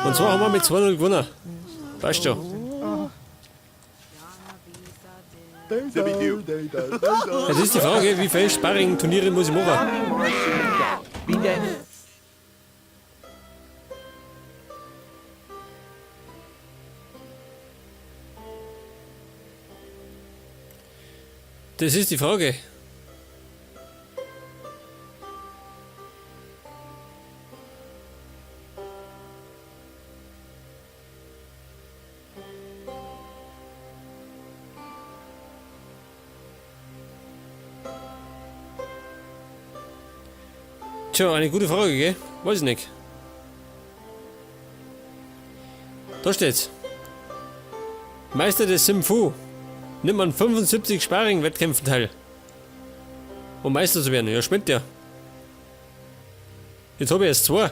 Und zwar haben wir mit 2-0 gewonnen. Passt schon. Jetzt ist die Frage, wie viele Sparring-Turniere muss ich machen? Das ist die Frage. Tja, eine gute Frage, gell? Weiß ich nicht. Da steht's. Meister des Simfu nimmt an 75 Sparring-Wettkämpfen teil. Um Meister zu werden. Ja, schmeckt ja. Jetzt habe ich erst 2.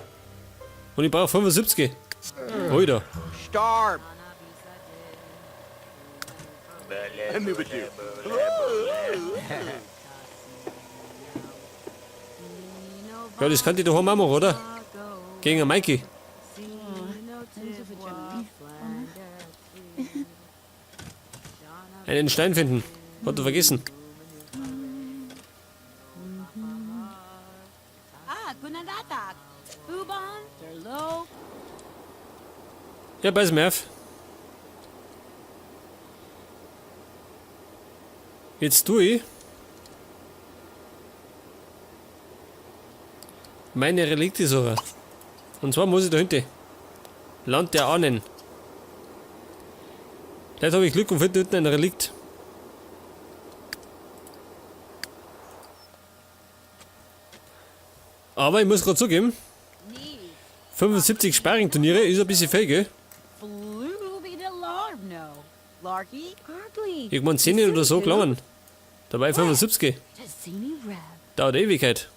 Und ich brauche 75. Alter. Starb. Ja, das kann die daheim auch machen, oder? Gegen einen Mikey. Einen Stein finden. Hat er vergessen. Ja, pass mir auf. Jetzt tue ich meine Relikte suchen. Und zwar muss ich da hinten. Land der Ahnen. Vielleicht habe ich Glück und finde hinten ein Relikt. Aber ich muss gerade zugeben, 75 Sparring-Turniere ist ein bisschen viel, gell? Irgendwann 10 oder so gelangen. Dabei 75. Dauert Ewigkeit.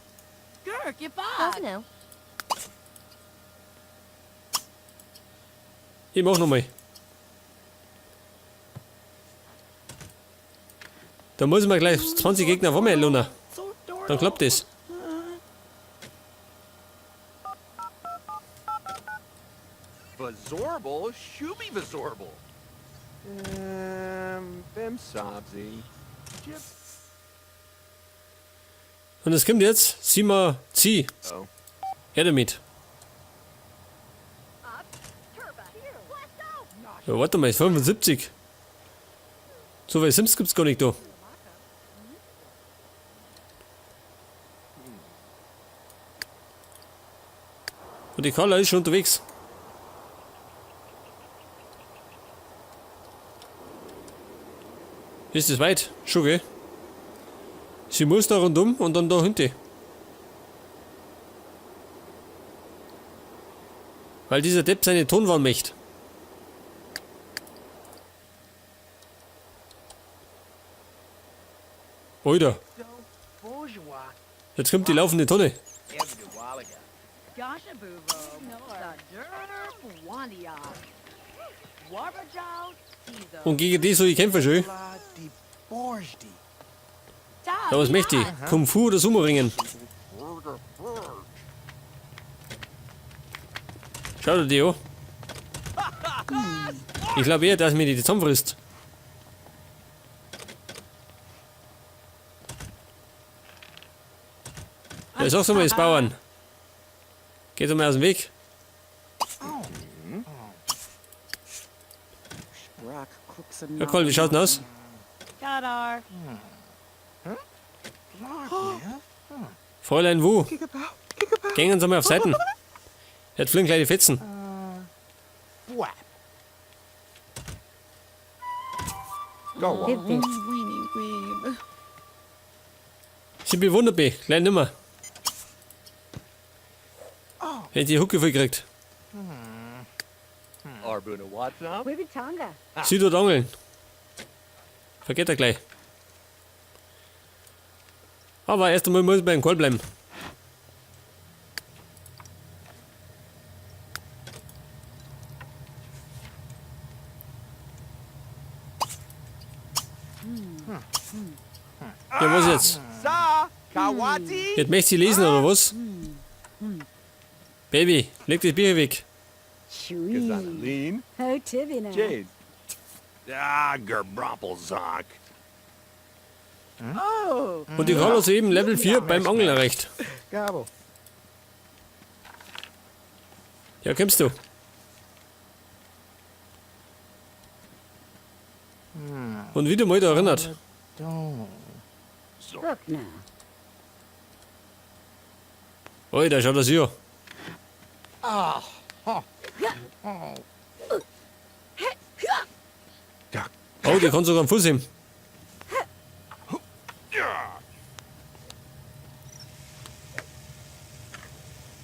Ich mach nochmal. Da muss man gleich 20 Gegner vor mir, Luna. Dann klappt das. Vazorbal, Shubi Vazorbal. Bimsabzi. Jip. Und es kommt jetzt Sima Zi. Oh. Her damit. Ja, warte mal, 75. So viel Sims gibt's gar nicht da. Und die Carla ist schon unterwegs. Ist das weit? Schon, gell? Sie muss da rundum und dann da hinten. Weil dieser Depp seine Tonwand möchte. Alter. Jetzt kommt die laufende Tonne. Und gegen die soll ich kämpfen, schön. Ja, was möchte ich? Kung Fu oder Sumo-Ringen? Schau dir die an. Ich glaub eher, dass mir die zusammenfrisst. Ja, sag's mal, ist Bauern. Geht doch mal aus dem Weg. Ja, Karl, wie schaut's denn aus? Fräulein Wu. Gehen Sie mal auf Seiten. Jetzt fliegen gleich die Fetzen. Sie bewundert mich, gleich nimmer. Wenn die Hucke voll kriegt. Sie tut angeln. Vergeht er gleich. Aber erst einmal muss ich beim Karl bleiben. Ja, was jetzt? Jetzt möchte sie lesen, oder was? Baby, leg das Bier weg. Chewy. Gazanaline. Oh, Tibina. Jade. Ah, Gerbroppelzock. Oh. Und die Carla soeben Level 4 beim Angeln erreicht. Gobble. Ja, kommst du. Und wieder mal da erinnert. Bruckner. Alter, schau das hier. Oh, die kann sogar einen Fuß heben.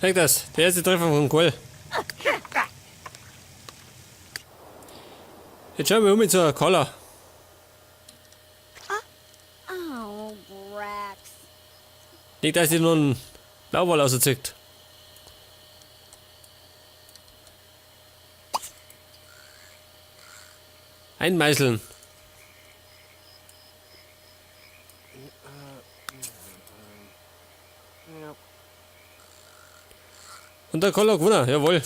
Zeig das, der erste Treffer von Kohl. Jetzt schauen wir um mit zur Carla. Oh, Brax. Nicht, dass die noch einen Blauwal auserzieht. Einmeißeln. Und der Koller gewonnen, jawohl.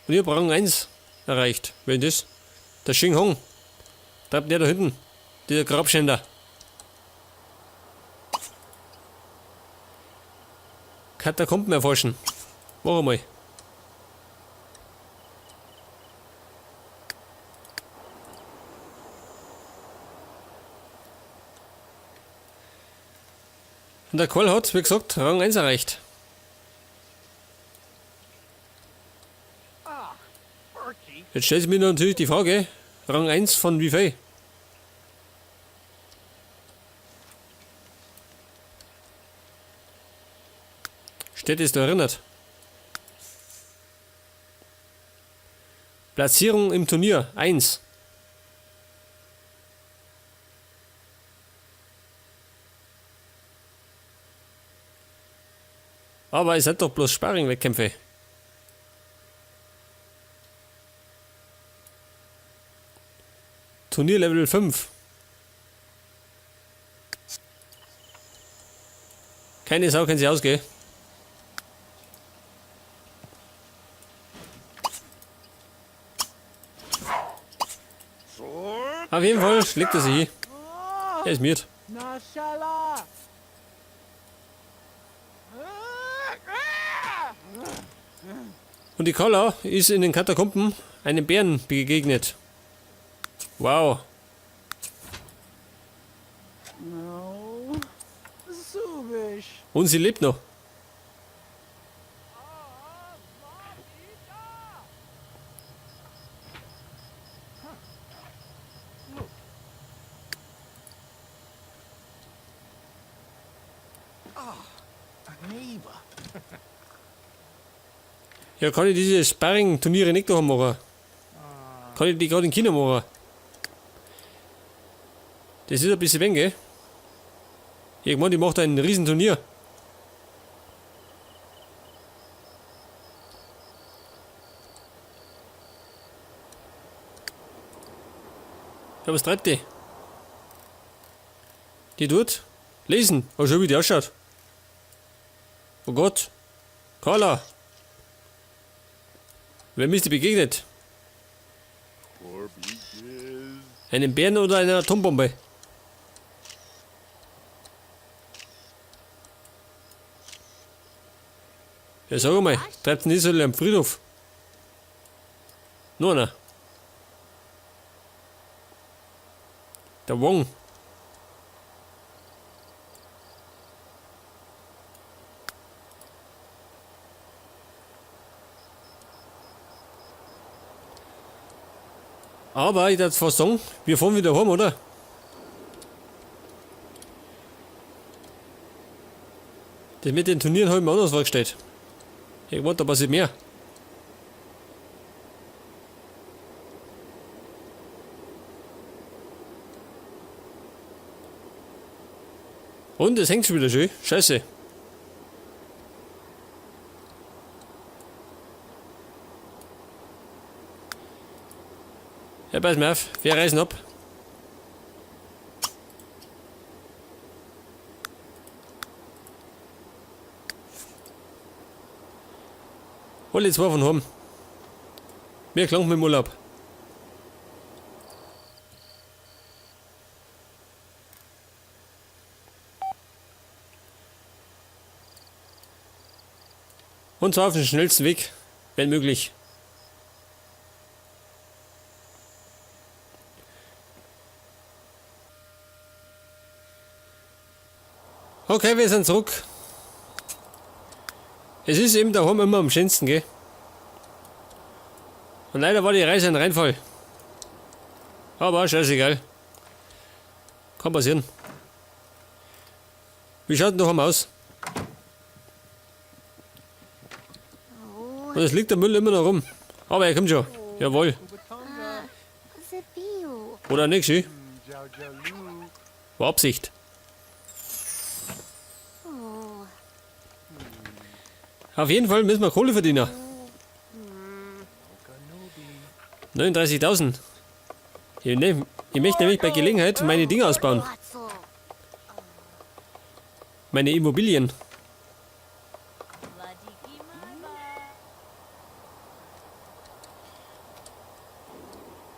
Und wir brauchen 1 erreicht. Wer ist das? Der Xing Hong. Treibt der da hinten. Dieser Grabschänder. Katakomben erforschen. Mach einmal. Und der Koll hat, wie gesagt, Rang 1 erreicht. Jetzt stellt sich mir natürlich die Frage, Rang 1 von wie viel? Steht es da erinnert? Platzierung im Turnier 1. Aber es sind doch bloß Sparring-Wettkämpfe. Turnier Level 5. Keine Sau kennt sich aus, gell? Auf jeden Fall schlägt er sich hin. Er ist miert. Und die Carla ist in den Katakomben einem Bären begegnet. Wow. No. Subish. Und sie lebt noch. Ja, kann ich diese Sparring-Turniere nicht noch machen? Kann ich die gerade in China machen? Das ist ein bisschen wenig, gell? Ich meine, die macht ein Riesenturnier. Ja, was treibt die? Die tut lesen. Oh, schau, wie die ausschaut. Oh Gott. Carla. Wem ist die begegnet? Einem Bären oder einer Atombombe? Ja, sag mal, treibt nicht so am Friedhof. Nur einer. Der Wong. Aber ich darf fast sagen, wir fahren wieder heim, oder? Das mit den Turnieren habe ich mir anders vorgestellt. Ich wollte, da passiert mehr. Und es hängt schon wieder schön. Scheiße. Ja, pass mal auf, wir reisen ab. Alle zwei von heim. Mir klang mit dem Urlaub. Und zwar auf dem schnellsten Weg, wenn möglich. Okay, wir sind zurück. Es ist eben daheim immer am schönsten, gell? Und leider war die Reise ein Reinfall. Aber scheißegal. Kann passieren. Wie schaut denn daheim aus? Und es liegt der Müll immer noch rum. Aber er kommt schon. Jawohl. Oder nicht, schön. War Absicht. Auf jeden Fall müssen wir Kohle verdienen. 39.000. Ich möchte nämlich bei Gelegenheit meine Dinge ausbauen. Meine Immobilien.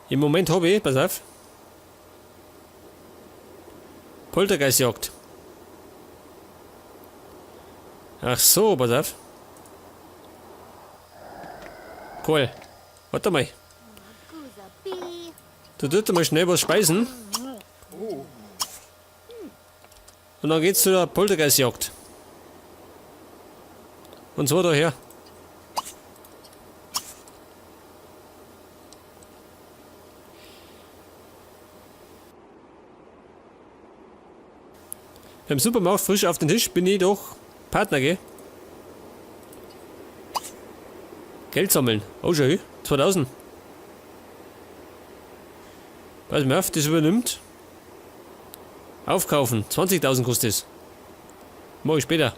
Im Moment habe ich, pass auf, Poltergeistjagd. Ach so, pass auf. Cool. Warte mal. Du tust mal schnell was speisen. Und dann geht's zu der Poltergeistjagd. Und zwar daher. Beim Supermarkt frisch auf den Tisch bin ich doch Partner, gell? Geld sammeln. Oh, schön. 2000. Pass mal auf, das übernimmt. Aufkaufen. 20.000 kostet es. Mach ich später.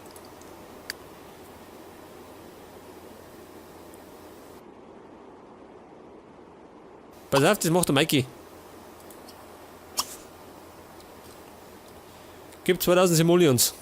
Pass auf, das macht der Mikey. Gibt 2000 Simoleons.